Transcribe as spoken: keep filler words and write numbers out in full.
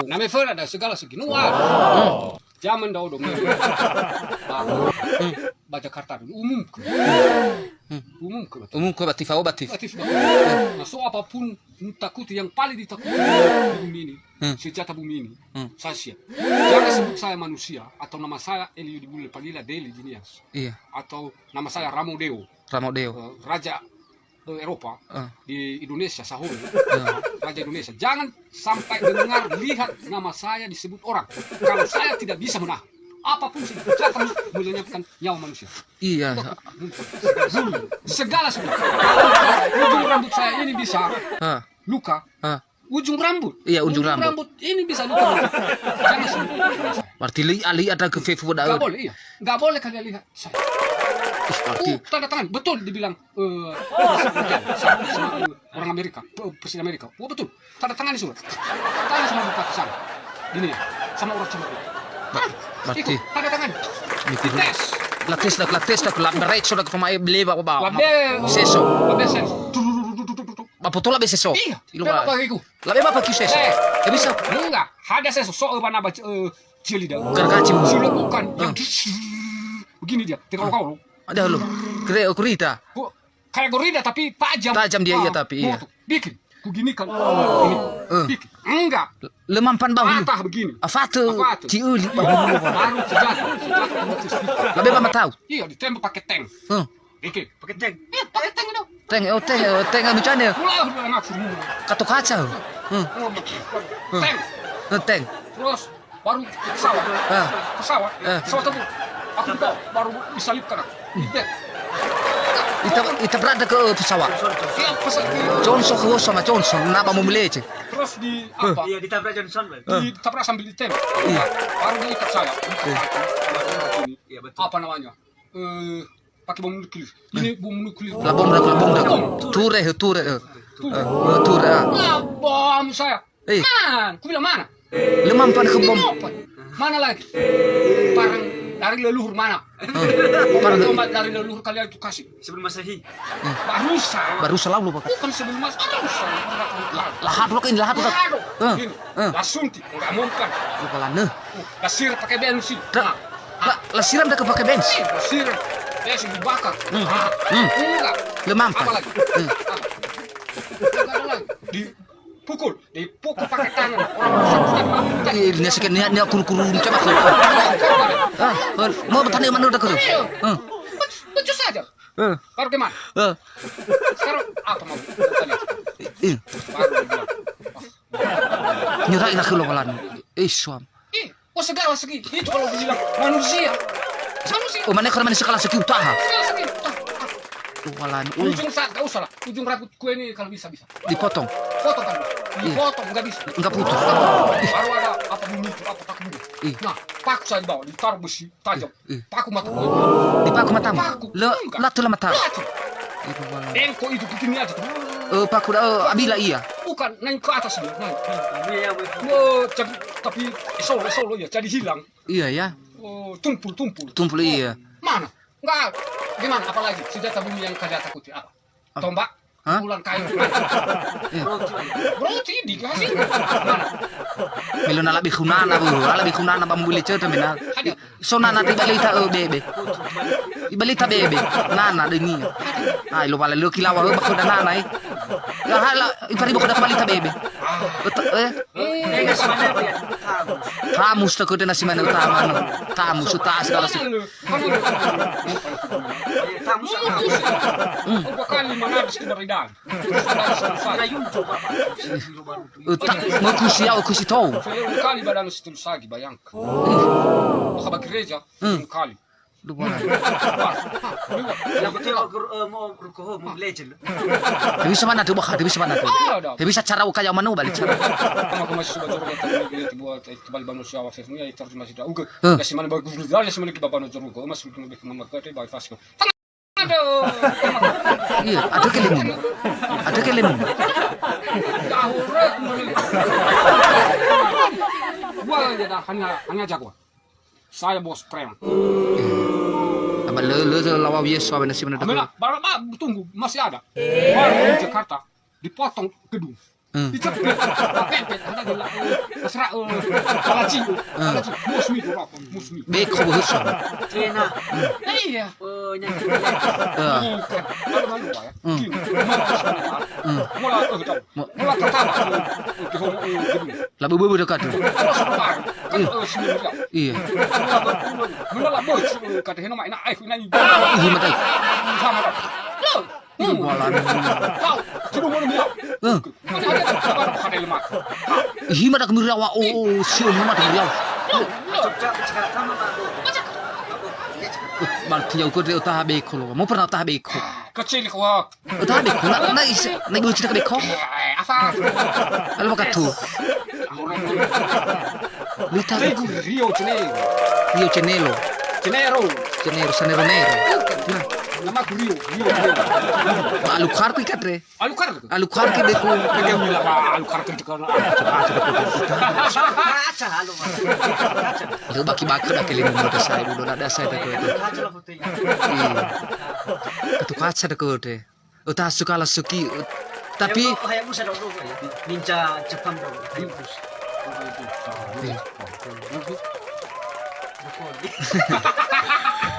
Na me föra da segala segi. Nu ada. Zaman dahulu. Ba, ba Jakarta dulu. Umum. Umum ke. Umum ke, bati fao, bati. Bati fao. Nah, so apapun takuti, yang paling ditakuti di bumi ini, senjata bumi ini, saya siap. Jangan sebut saya manusia atau nama saya Eli Yudi Bule, panggillah Deli Jinias. Iya. Atau nama saya Ramodeo. Ramodeo. Eh, raja, eh, Eropa, di Indonesia, sahur. Raja Indonesia. Jangan sampai dengar, lihat nama saya disebut orang. Kalau saya tidak bisa menahan. Apapun senjata menyelamatkan nyawa manusia. Iya. Segala sebut. Ujung rambut saya ini bisa luka. Ujung rambut. Iya, ujung rambut. Ujung rambut ini bisa luka. Jangan sebut. Berarti li'a, li'a ta ke fefu da'ö. Nggak boleh, iya. Nggak boleh kalian lihat saya. Ih, berarti. Uh, tanda tangan. Betul dibilang, eh, sama, sama, eh, orang Amerika, pe-, Presiden Amerika. Oh, betul. Tanda tangani surat. Tanda sama bupati sana. Gini ya, sama orang Cina. Ba-, berarti. Ikut, tanda tangan. Tes. La tes dak, la tes dak, la bereco dak, pemae bele ba, ba, ba. Wabe. Seso. Wabe seso. Ba poto la be seso. Iya. Ilu ba. Apa iku? La be apa ki seso? Eh. Eh, bisa. Enggak. Ada seso. So, eh, mana baca, eh, cili dah. Gargaci. Sudah bukan. Yang begini dia. Tengok kau. Ada lu. Kere, kurita. Bu-, Kayak gorilla tapi tajam. Tajam dia, iya, tapi, iya. Tuh, bikin. Kuginikan. Ini. Bikin. Enggak. Le mampan bahu. Patah begini. Afate. Afate. Ciuli bahu. Baru senjata. Senjata khusus. Labe ba matau. Iya, ditembak pakai tank. Bikin. Pakai tank. Iya, pakai tank itu. Tank, oh, tank, oh, tank anu cane. Mulai udah ngaku. Kato kaca. Tank. Tank. Terus Baru pesawat. Pesawat. Pesawat tempur. Aku tahu, baru disalibkan aku. Di bed. Ita, ita berada ke pesawat. Iya, pesawat. Johnson ke sama Johnson, nama mau melece. Terus di apa? Iya, ditabrak Johnson, Bang. Ditabrak sambil ditembak. Iya. Baru diikat saya. Iya, betul. Apa namanya? Eh, pakai bom nuklir. Ini bom nuklir. Labom dak, labom dak. Ture, ture. Ture. Bom saya. Eh. Man, kubilang mana? Le mampan ke bom. Mana lagi? Parang dari leluhur mana? Parang tombak dari leluhur kalian itu kasih. Sebelum Masehi. Barusan. Barusan lalu, Pak. Bukan sebelum Masehi, barusan. Lahat lo ini, lahat lo. Lahat lo. Gini, la suntik, enggak mempan. Kepala neh. La siram pakai bensin. La siram dah pakai bensin. La siram. Bensin dibakar. Enggak. Le mampan. Apa lagi? Enggak ada lagi. Di Pukul, dipukul pakai tangan. Orang rusak-rusak. Ih, nia sakit, nia, nia kuru-kuru, coba kuru. Ah, mau bertanya mana udah kuru? Iya. Becus saja. Baru gimana? Sekarang apa mau? Ih. Baru dia bilang, "Wah." Nyerah ina ke lokalan. Eh, suam. Ih. Oh, segala segi. Itu kalau dibilang manusia. Manusia. Oh, mana kalau manusia segala segi utaha? Segala segi utaha. Ujung saat, gak usah lah. Ujung rambut kue ini kalau bisa, bisa. Dipotong? Potong kan? Dipotong, nggak bisa. Nggak putus. Baru ada apa bumi itu, apa paku bumi. Nah, paku saya bawa, ditaruh besi tajam. Paku mata. Dipaku matamu? Paku. Le, enggak. Latu la mata. Latu. Bengkok itu begini aja tuh. Eh, paku da, eh, abila iya. Bukan, naik ke atas dia, naik. Tapi esolo, esolo ya, jadi hilang. Iya, ya. Oh, tumpul, tumpul. Tumpul, iya. Mana? Enggak. Gimana? Apalagi senjata bumi yang kalian takuti apa? Tombak, pukulan kayu. Roti dikasih. Mana? Melo na labi khunana, bu. Labi khunana ba muli cerita mina. So nana tiba lita, eh, bebe. Ibalita bebe. Nana deni. Ai lo bala lo kilawa, eh, bakho nana, eh. La hala ipari bakho da balita bebe. Eh. Tamus tak ada nasi mana utama. Tamus utas kalau si. Tamus. Dua kali mengadis ke Baridan. Terus ada satu kali. Uta, mau kusi au, kusi tau. Dua kali badan situ lagi, bayangkan. Maka bagi gereja, dua kali. Dua kali. Yang penting mau ker-, eh, mau rukoho, mau legend. Dia bisa mana tuh, bah? Dia bisa mana tuh? Dia bisa cara ukaya manu balik cara. Sama ke masih suka jorok, tapi dia tiba, tiba di Banu Siawa, saya punya, terus masih ada. Oke. Masih mana bagus, masih mana kita Banu Jorok, masih lebih ke mana ke, dia bypass ke. Aduh. Iya, ada kelemu. Ada kelemu. Gua ya dah, hanya, hanya jagoan. Saya bos preman. Apa le, le, le, lawa biasa, apa nasi mana dah? Amela, bara, ba, tunggu, masih ada. Baru di Jakarta, dipotong gedung. Dicekek, dipepet, ada di la-, eh, Tra, eh, Alaji, eh, Alaji, Musmi, Musmi. Be ko bahasa. Cina. Eh, iya. Oh, nyari. Ya. Malu-malu, Pak, ya. Hmm. Gini, malu, Pak. Hmm. Mula, eh, tahu. Mo- Mula pertama, eh, ke homo, eh, gedung. La bebe dekat tu. Terus, Pak, kan, eh, sini, ya. Iya. Mula, mula, mula, eh, kata heno, mak, enak, eh, enak. Ih, matai. Sama, tak? Loh. Iru balan. Tau, sudah mau dia. Eh. Mana ada tak sabar pada lemak. Ihi mada kemiri awak, oh, oh, siul mada kemiri awak. Bal tiau ko de otaha beko lo. Mau pernah otaha beko. Kecil ko. Otaha beko. Na, na is, na ibu cita beko. Eh, apa? Lalu makan tu. Lita Rio Cenelo. Rio Cenelo. Cenero. Cenero, Sanero Nero. Nama Rio, Rio Cenelo. Alu kar ku ikat re. Alu kar. Alu kar ki deku. Dia bilang, "Ah, alu kar tu juga." Aca, alu, Mas. Aca. Lu baki-baki dah kelimu mode saya dulu, dah saya tak itu. Aca lah foto ini. Iya. Itu kaca deku deh. Uta suka lah suki, ut-, tapi Hayabusa dong dong ya. Ninja Jepang dong. Hayabusa. Iya.